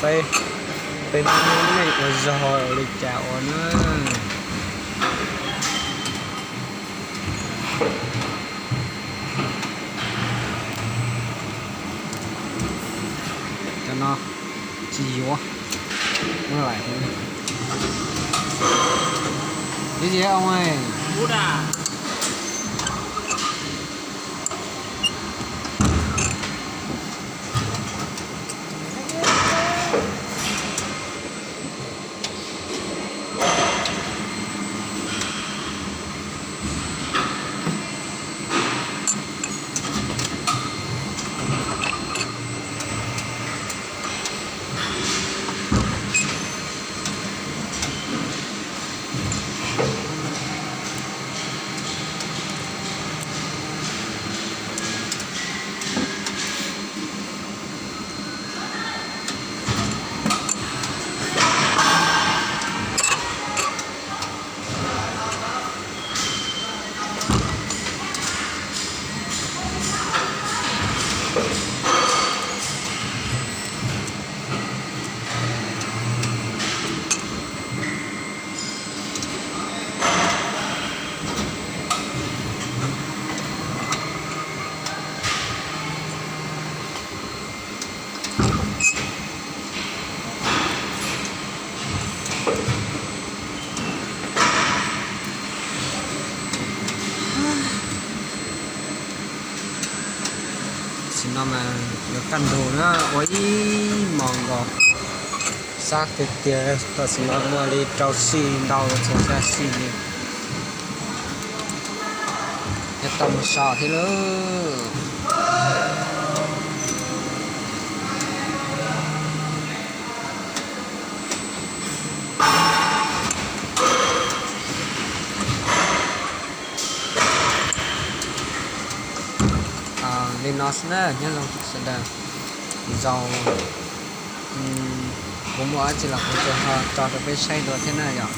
Peb, peb muab nej ua zog ua li cas ua na. Cov no tsis yuav. Muab lais. Ib yam oo. Tam sim no mas yuav kaj ntug na, ua ib hmos nkaus. Sab tiag tiag, tam sim no muaj li rau sij ntau txog xya sij li. Yuav tau mus so thiab lauj. Li no xwb na, nyob zoo sawv daws. Zoo, kuv muaj dab tsi los kuv tsuas ho tso rau peb saib dua thiab na yom.